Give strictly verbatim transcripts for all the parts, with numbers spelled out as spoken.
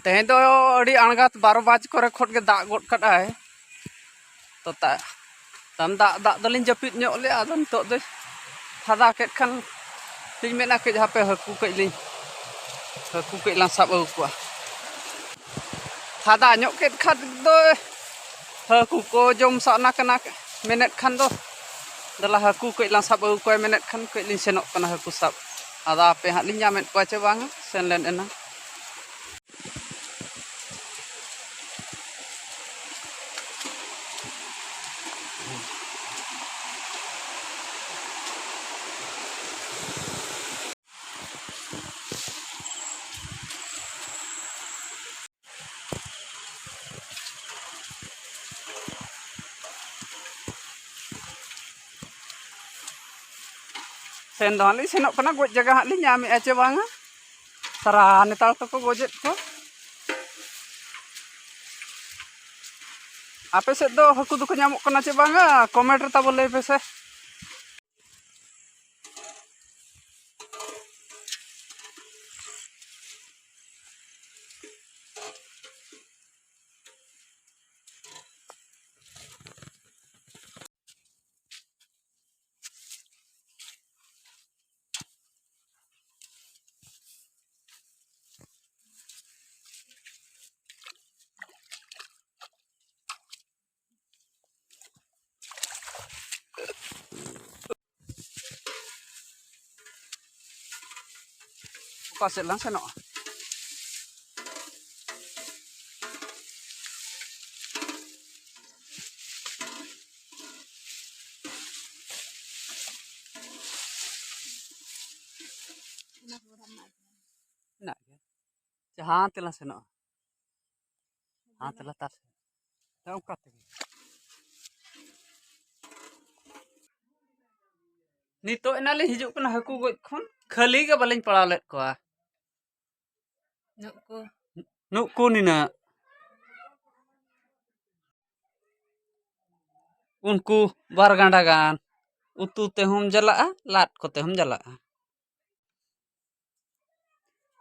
ᱛᱮᱦᱮᱧ ᱫᱚ ᱟᱹᱰᱤ ᱟᱬᱜᱟᱛ ᱵᱟᱨᱚ ᱵᱟᱡ ᱠᱚᱨᱮ ᱠᱷᱚᱱ ᱜᱮ ᱫᱟᱜ ᱜᱚᱫ ᱠᱟᱫᱟᱭ᱾ ᱛᱚ ᱛᱟ-, ᱛᱟᱭᱚᱢ ᱫᱟᱜ, ᱫᱟᱜ ᱫᱚᱞᱤᱧ ᱡᱟᱹᱯᱤᱫ ᱧᱚᱜ ᱞᱮᱜᱼᱟ, ᱟᱫᱚ ᱱᱤᱛᱚᱜ ᱫᱚ ᱯᱷᱟᱫᱟ ᱠᱮᱫ ᱠᱷᱟᱱ ᱞᱤᱧ ᱢᱮᱱᱟ ᱠᱟᱹᱡ ᱦᱟᱯᱮ ᱦᱟᱹᱠᱩ ᱠᱟᱹᱡ ᱞᱤᱧ, ᱦᱟᱹᱠᱩ ᱠᱟᱹᱡ ᱞᱟᱝ ᱥᱟᱵ ᱟᱹᱜᱩ ᱠᱚᱣᱟ᱾ ᱯᱷᱟᱫᱟ ᱧᱚᱜ ᱠᱮᱫ ᱠᱷᱟᱱ ᱫᱚ ᱦᱟᱹᱠᱩ ᱠᱚ ᱡᱚᱢ ᱥᱟᱱᱟ ᱠᱟᱱᱟ ᱢᱮᱱᱮᱫ ᱠᱷᱟᱱ ᱫᱚ, ᱫᱮᱞᱟ ᱦᱟᱹᱠᱩ ᱠᱟᱹᱡ ᱞᱟᱝ ᱥᱟᱵ ᱟᱹᱜᱩ ᱠᱚᱣᱟ ᱢᱮᱱᱮᱫ ᱠᱷᱟᱱ ᱠᱟᱹᱡ ᱞᱤᱧ ᱥᱮᱱᱚᱜ ᱠᱟᱱᱟ ᱦᱟᱹᱠᱩ ᱥᱟᱵ᱾ ᱟᱫᱚ ᱟᱯᱮ ᱦᱟᱸᱜ ᱞᱤᱧ ᱧᱟᱢᱮᱫ ᱠᱚᱣᱟ ᱪᱮ ᱵᱟᱝᱟ, ᱥᱮᱱ ᱞᱮᱱ ᱮᱱᱟ᱾ ᱥᱮᱱ ᱫᱚ ᱦᱟᱸᱜ ᱞᱤᱧ ᱥᱮᱱᱚᱜ ᱠᱟᱱᱟ, ᱜᱚᱡ ᱡᱟᱭᱜᱟ ᱦᱟᱸᱜ ᱞᱤᱧ ᱧᱟᱢᱮᱫᱼᱟ ᱪᱮ ᱵᱟᱝᱟ᱾ ᱥᱟᱨᱟ ᱱᱮᱛᱟᱨ ᱛᱚᱠᱚ ᱜᱚᱡᱮᱫ ᱠᱚ᱾ ᱟᱯᱮ ᱥᱮᱫ ᱫᱚ ᱦᱟᱹᱠᱩ ᱫᱚᱠᱚ ᱧᱟᱢᱚᱜ ᱠᱟᱱᱟ ᱪᱮ ᱵᱟᱝᱟ? ᱠᱚᱢᱮᱱᱴ ᱨᱮ ᱛᱟᱵᱚ ᱞᱟᱹᱭ ᱯᱮᱥᱮ᱾ ᱚᱠᱟ ᱥᱮᱫ ᱞᱟᱝ ᱥᱮᱱᱚᱜᱼᱟ? ᱢᱮᱱᱟᱜ ᱜᱮᱭᱟ᱾ ᱡᱟᱦᱟᱸ ᱛᱮᱞᱟᱝ ᱥᱮᱱᱚᱜᱼᱟ᱾ ᱦᱟᱱᱛᱮ ᱞᱟᱛᱟᱨ ᱥᱮᱫ᱾ ᱦᱮᱸ, ᱚᱱᱠᱟ ᱛᱮᱜᱮ᱾ ᱱᱤᱛᱚᱜ ᱮᱱᱟ ᱞᱤᱧ ᱦᱤᱡᱩᱜ ᱠᱟᱱᱟ ᱦᱟᱹᱠᱩ ᱜᱚᱡ ᱠᱷᱚᱱ, ᱠᱷᱟᱹᱞᱤ ᱜᱮ ᱵᱟᱹᱞᱤᱧ ᱯᱟᱲᱟᱣ ᱞᱮᱫ ᱠᱚᱣᱟ᱾ ᱱᱩᱜ ᱠᱚ᱾ ᱱᱩᱜ ᱠᱚ ᱱᱤᱱᱟᱹᱜ᱾ ᱩᱱᱠᱩ ᱵᱟᱨ ᱜᱟᱱᱰᱟ ᱜᱟᱱ᱾ ᱩᱛᱩ ᱛᱮᱦᱚᱸᱢ ᱡᱟᱞᱟᱜᱼᱟ, ᱞᱟᱫ ᱠᱚᱛᱮ ᱦᱚᱸᱢ ᱡᱟᱞᱟᱜᱼᱟ᱾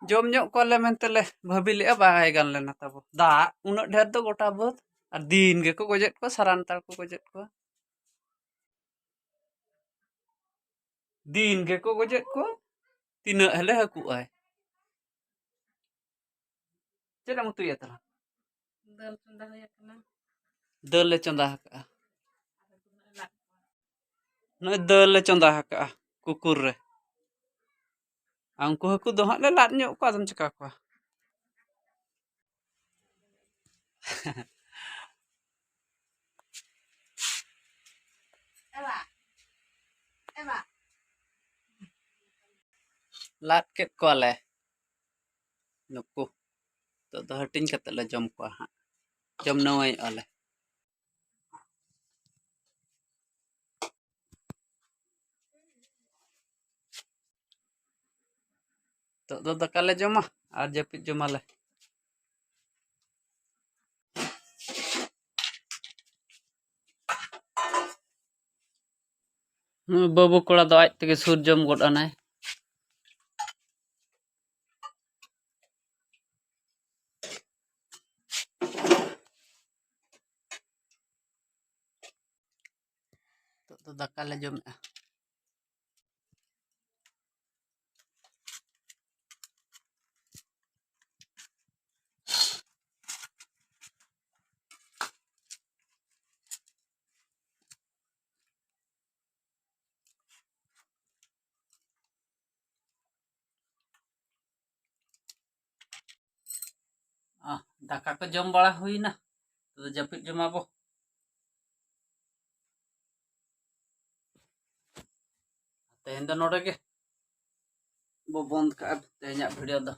ᱡᱚᱢ ᱧᱚᱜ ᱠᱚᱣᱟᱞᱮ ᱢᱮᱱᱛᱮ ᱞᱮ ᱵᱷᱟᱹᱵᱤ ᱞᱮᱜᱼᱟ, ᱵᱟᱭ ᱜᱟᱱ ᱞᱮᱱᱟ ᱛᱟᱵᱚ᱾ ᱫᱟᱜ ᱩᱱᱟᱹᱜ ᱰᱷᱮᱨ ᱫᱚ ᱜᱚᱴᱟ ᱵᱟᱹᱫᱽ, ᱟᱨ ᱫᱤᱱ ᱜᱮᱠᱚ ᱜᱚᱡᱮᱫ ᱠᱚᱣᱟ, ᱥᱟᱨᱟ ᱱᱮᱛᱟᱨ ᱠᱚ ᱜᱚᱡᱮᱫ ᱠᱚᱣᱟ᱾ ᱫᱤᱱ ᱜᱮᱠᱚ ᱜᱚᱡᱮᱫ ᱠᱚᱣᱟ᱾ ᱛᱤᱱᱟᱹᱜ ᱦᱮᱞᱮ ᱦᱟᱹᱠᱩᱜ ᱟᱭ᱾ ᱪᱮᱫ ᱮᱢ ᱩᱛᱩᱭᱟ ᱛᱟᱦᱞᱮ? ᱫᱟᱹᱞ ᱪᱚᱸᱫᱟ ᱦᱩᱭ ᱟᱠᱟᱱᱟ᱾ ᱫᱟᱹᱞ ᱞᱮ ᱪᱚᱸᱫᱟ ᱟᱠᱟᱜᱼᱟ᱾ ᱱᱚᱜᱼᱚᱭ ᱫᱟᱹᱞ ᱞᱮ ᱪᱚᱸᱫᱟ ᱟᱠᱟᱜᱼᱟ ᱠᱩᱠᱩᱨ ᱨᱮ᱾ ᱟᱨ ᱩᱱᱠᱩ ᱦᱟᱹᱠᱩ ᱫᱚ ᱦᱟᱸᱜ ᱞᱮ ᱞᱟᱫ ᱧᱚᱜ ᱠᱚᱣᱟ, ᱟᱫᱚᱢ ᱪᱤᱠᱟ ᱠᱚᱣᱟ᱾ ᱞᱟᱫ ᱠᱮᱫ ᱠᱚᱣᱟᱞᱮ ᱱᱩᱠᱩ᱾ ᱱᱤᱛᱚᱜ ᱫᱚ ᱦᱟᱹᱴᱤᱧ ᱠᱟᱛᱮ ᱞᱮ ᱡᱚᱢ ᱠᱚᱣᱟ ᱦᱟᱸᱜ, ᱡᱚᱢ ᱱᱟᱹᱣᱟᱹᱭᱚᱜᱼᱟ ᱞᱮ᱾ ᱱᱤᱛᱚᱜ ᱫᱚ ᱫᱟᱠᱟ ᱞᱮ ᱡᱚᱢᱟ ᱟᱨ ᱡᱟᱹᱯᱤᱫ ᱡᱚᱢᱟᱞᱮ᱾ ᱦᱩᱸ, ᱵᱟᱹᱵᱩ ᱠᱚᱲᱟ ᱫᱚ ᱟᱡ ᱛᱮᱜᱮ ᱥᱩᱨ ᱡᱚᱢ ᱜᱚᱫ ᱟᱱᱟᱭ᱾ ᱱᱤᱛᱚᱜ ᱫᱚ ᱫᱟᱠᱟ ᱞᱮ ᱡᱚᱢᱮᱜᱼᱟ᱾ ᱟᱦ, ᱫᱟᱠᱟ ᱠᱚ ᱡᱚᱢ ᱵᱟᱲᱟ ᱦᱩᱭᱱᱟ, ᱛᱚᱵᱮ ᱡᱟᱹᱯᱤᱫ ᱡᱚᱢᱟᱵᱚ᱾ ᱛᱮᱦᱮᱧ ᱫᱚ ᱱᱚᱰᱮ ᱜᱮ ᱵᱚ ᱵᱚᱱᱫ ᱠᱟᱜᱼᱟ ᱛᱮᱦᱮᱧᱟᱜ video ᱫᱚ᱾